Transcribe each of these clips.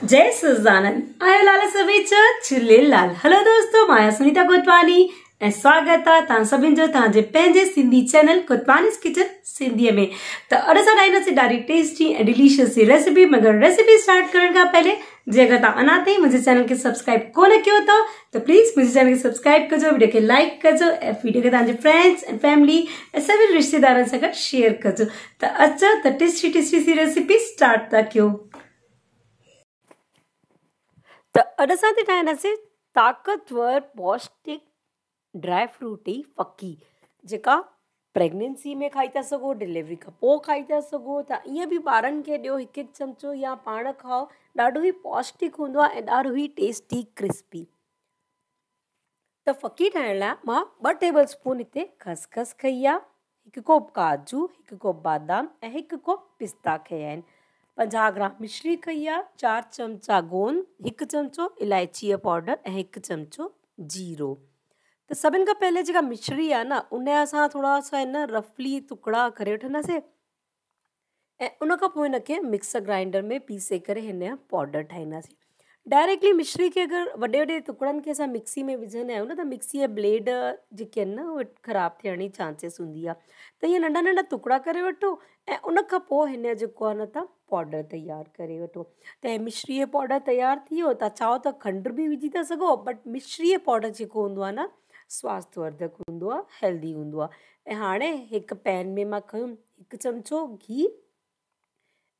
जय सजानंद आयो लाल सभई चओ झूलेलाल। हेलो दोस्तों, मां आहियां सुनीता कोटवानी ऐं स्वागत आहे तव्हां सभिनी जो तव्हांजे पंहिंजे सिंधी चैनल कोटवानीस किचन सिंधीअ में। त अॼु असां ठाहींदासीं ॾाढी टेस्टी ऐं डिलीशियस सी रेसिपी। मगर रेसिपी स्टार्ट करण खां पहले जे अगरि तव्हां अञा ताईं मुंहिंजे चैनल खे सब्सक्राइब कोन कयो अथव त प्लीज़ मुंहिंजे चैनल खे सब्सक्राइब कजो, वीडियो खे लाइक कजो ऐं वीडियो खे तव्हांजे फ्रेंड्स ऐं फैमिली ऐं सभिनी रिश्तेदारनि सां गॾु शेयर कजो। त अचो त टेस्टी टेस्टी सी रेसिपी स्टार्ट था कयूं। त अॼु असां थी ठाहींदासीं ताक़तवर पौष्टिक ड्राई फ्रूट जी फकी, जेका प्रेगनेंसी में खाई था सघो, डिलीवरी खां पोइ खाई था सघो, त ईअं बि ॿारनि खे ॾियो हिकु हिकु चमचो या पाण खाओ, ॾाढो ई पौष्टिक हूंदो आहे ऐं ॾाढो ई टेस्टी क्रिस्पी। त फकी ठाहिण लाइ मां 2 टेबल स्पून हिते खसखस खई आहे, 1 कोप काजू, 1 कोप बादाम ऐं 1 कोप पिस्ता खया आहिनि, 50 ग्राम मिश्री खई आहे, 4 चमचा गोंद, 1 चमचो इलायची जो पाउडर ऐं 1 चमचो जीरो। त सभिनी खां पहले जेका मिश्री आहे न, उन जा असां थोरा सा हिन रफली टुकड़ा करे वठंदासीं ऐं उन खां पोइ हिनखे मिक्सर ग्राइंडर में पीसे करे हिन जो पाउडर ठाहींदासीं। डायरेक्टली मिश्री खे अगरि वॾे वॾे टुकड़नि खे असां मिक्सी में विझंदा आहियूं न त मिक्सीअ जा ब्लेड जेके आहिनि न उहे ख़राबु थियण जी चांसिस हूंदी आहे। त ईअं नंढा नंढा टुकड़ा करे वठो ऐं उन खां पोइ हिन जो जेको आहे न तव्हां पाउडर तयारु करे वठो। त मिश्रीअ जो पाउडर तयारु थी वियो, तव्हां चाहो त खंडु बि विझी था सघो, बट मिश्रीअ जो पाउडर जेको हूंदो आहे न स्वास्थ्यवर्धक हूंदो आहे, हेल्दी हूंदो आहे। ऐं हाणे हिकु पैन में मां खयूं 1 चमचो घी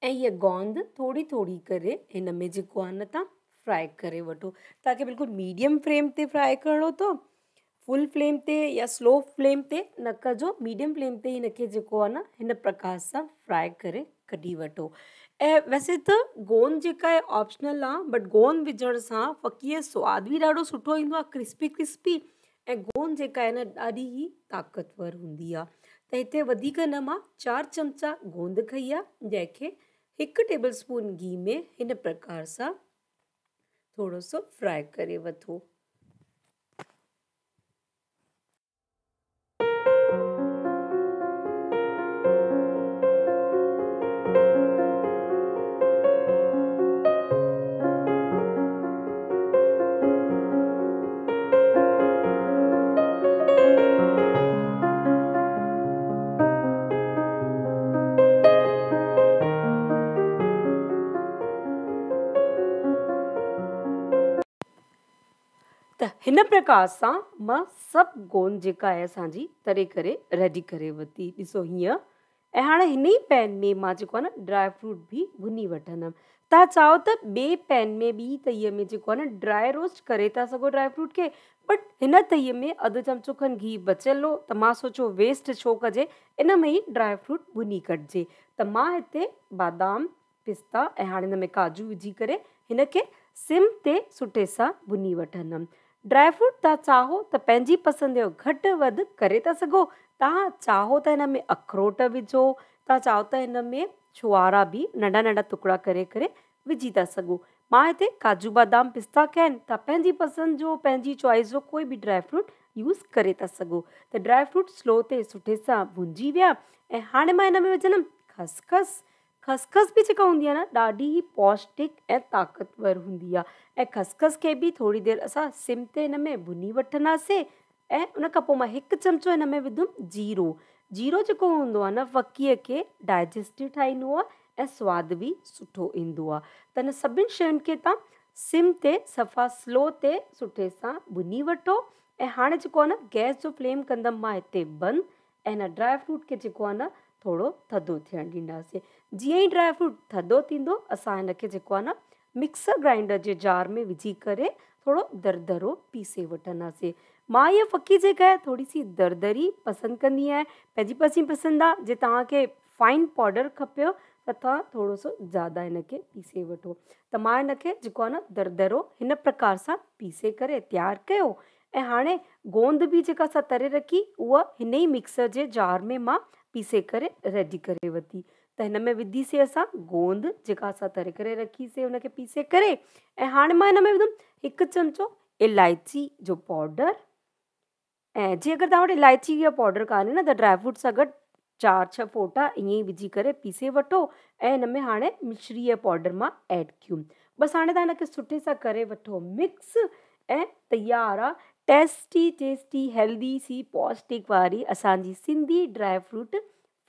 ऐं हीअ गोंद थोरी थोरी करे हिन में जेको आहे न तव्हां फ्राए करे वठो। तव्हांखे बिल्कुलु मीडियम फ्लेम ते फ्राए करिणो अथव, फुल फ्लेम ते या स्लो फ्लेम ते न कजो, मीडियम फ्लेम ते हिनखे जेको आहे न हिन प्रकार सां फ्राए करे कढी वठो। ऐं वैसे त गोंद जेका आहे ऑप्शनल आहे, बट गोंद विझण सां फकीअ जो सुवादु बि ॾाढो सुठो ईंदो आहे, क्रिस्पी क्रिस्पी, ऐं गोंद जेका आहे न ॾाढी ई ताक़तवर हूंदी आहे। त हिते वधीक न मां 4 चमचा गोंद खई आहे, जंहिंखे 1 टेबल स्पून घी में हिन प्रकार सां थोरो सो फ्राए करे वठो। त हिन प्रकार सां मां सभु गोंद जेका आहे असांजी तरे करे रेडी करे वरिती, ॾिसो हीअं। ऐं हाणे हिन ई पैन में मां जेको आहे न ड्राई फ्रूट बि भुनी वठंदमि। तव्हां चाहो त ॿिए पैन में ॿी तईअ में जेको आहे न ड्राई रोस्ट करे था सघो ड्राई फ्रूट खे, बट हिन तईअ में अधु चमचो खनि घी बचियल हो त मां सोचियो वेस्ट छो कजे, इन में ई ड्राई फ्रूट भुनी कढिजे। त मां हिते बादाम, पिस्ता ऐं हाणे हिन में काजू विझी करे हिनखे सिम ते सुठे सां भुनी वठंदमि। ड्राई फ्रूट तव्हां चाहो त पंहिंजी पसंदि जो घटि वधि करे था सघो। तव्हां चाहो त हिन में अखरोट विझो, तव्हां चाहो त हिन में छुहारा बि नंढा नंढा टुकड़ा करे करे विझी था सघो। मां हिते काजू बादाम पिस्ता कया आहिनि, तव्हां पंहिंजी पसंदि जो पंहिंजी चॉइस जो कोई बि ड्राई फ्रूट यूज़ करे था सघो। त ड्राई फ्रूट स्लो ते सुठे सां भुंजी विया ऐं हाणे मां हिन में विझंदमि खसखस। खसखस बि जेका हूंदी आहे न ॾाढी ई पौष्टिक ऐं ताक़तवर हूंदी आहे ऐं खसखस खे बि थोरी देरि असां सिम ते हिन में भुनी वठंदासीं। ऐं उन खां पोइ मां 1 चमचो हिन में विधुमि जीरो। जीरो जेको हूंदो आहे न फकीअ खे डाइजेस्टिव ठाहींदो आहे ऐं सुवादु बि सुठो ईंदो आहे। त हिन सभिनी शयुनि खे तव्हां सिम ते सफ़ा स्लो ते सुठे सां भुनी वठो। ऐं हाणे जेको आहे न गैस जो फ्लेम कंदमि मां हिते बंदि ऐं हिन ड्राई फ्रूट खे जेको आहे न थोरो थधो थियणु ॾींदासीं। जीअं ई ड्राई फ्रूट थधो थींदो असां हिनखे जेको आहे न मिक्सर ग्राइंडर जे जार में विझी करे थोरो दरदरो पीसे वठंदासीं। मां इहा फकी जेका आहे थोरी सी दरदरी पसंदि कंदी आहियाँ, पंहिंजी पसंदि पसंदि आहे। जे तव्हांखे फाइन पाउडर खपेव त तव्हां थोरो सो ज़्यादा हिनखे पीसे वठो। त मां हिनखे जेको आहे न दरदरो हिन प्रकार सां पीसे करे तयारु कयो। ऐं हाणे गोंद बि जेका असां तरे रखी उहा हिन ई मिक्सर जे जार में मां पीसे करे रेडी करे वरिती। त हिन में विधीसीं असां गोंद जेका असां तरे करे रखीसीं हुनखे पीसे करे। ऐं हाणे मां हिन में विधुमि 1 चमचो इलायची जो पाउडर। ऐं जे अगरि तव्हां वटि इलायची जो पाउडर कान्हे न त ड्राई फ्रूट सां गॾु 4 6 ڦوٽا ائين ئي وجهي ڪري پيسي وٺو ۽ هن ۾ هاڻي مصري جو پائوڊر مان ايڊ ڪيو. بس هاڻي توهان هن کي سٺي سان ڪري وٺو مڪس ۽ تيار آ ٽيسٽي ٽيسٽي هيلدي سي پوشٽڪ واري اسان جي سنڌي ڊرائي فروٽ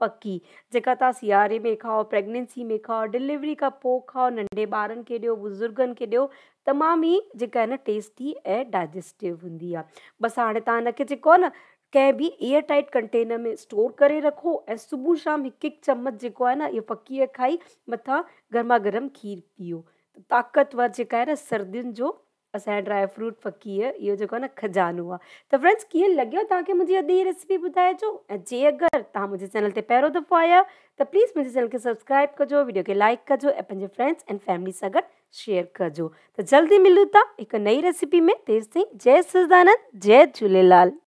ڦڪي، جيڪا توهان سياري ۾ کائو، پريگننسي ۾ کائو، ڊليوري کان پوء کائو، ننڍي ٻارن کي ڏيو، بزرگن کي ڏيو، تمام ئي جيڪا آهي نه ٽيسٽي ۽ ڊائجسٽو هوندي آهي. بس هاڻي توهان هن کي جيڪو آهي نه ڪنهن به ايئر ٽائيٽ ڪنٽينر ۾ اسٽور ڪري رکو ۽ صبح شام هڪ هڪ چمچ جيڪو آهي نه اهو ڦڪيء کائي مٿان گرما گرم کير پيئو ته طاقتور جيڪا آهي نه سردين جو اسان جا ڊرائي فروٽ ڦڪيء اهو جيڪو آهي نه خزانو آهي ته فرينڊس ڪيئن لڳيو توهان کي منهنجي اڄ هي ريسيپي ٻڌائجو ۽ جي اگر توهان منهنجي چينل تي پهريون دفعو آيا آهيو ته پليز منهنجي چينل کي سبسڪرائب ڪجو ويڊيو کي لائڪ ڪجو ۽ پنهنجي فرينڊس ۽ فيملي سان گڏ شيئر ڪجو ته جلدي ملون ٿا هڪ نئي ريسيپي ۾ تيستائين جئي سچدانند جئي جهوليلال.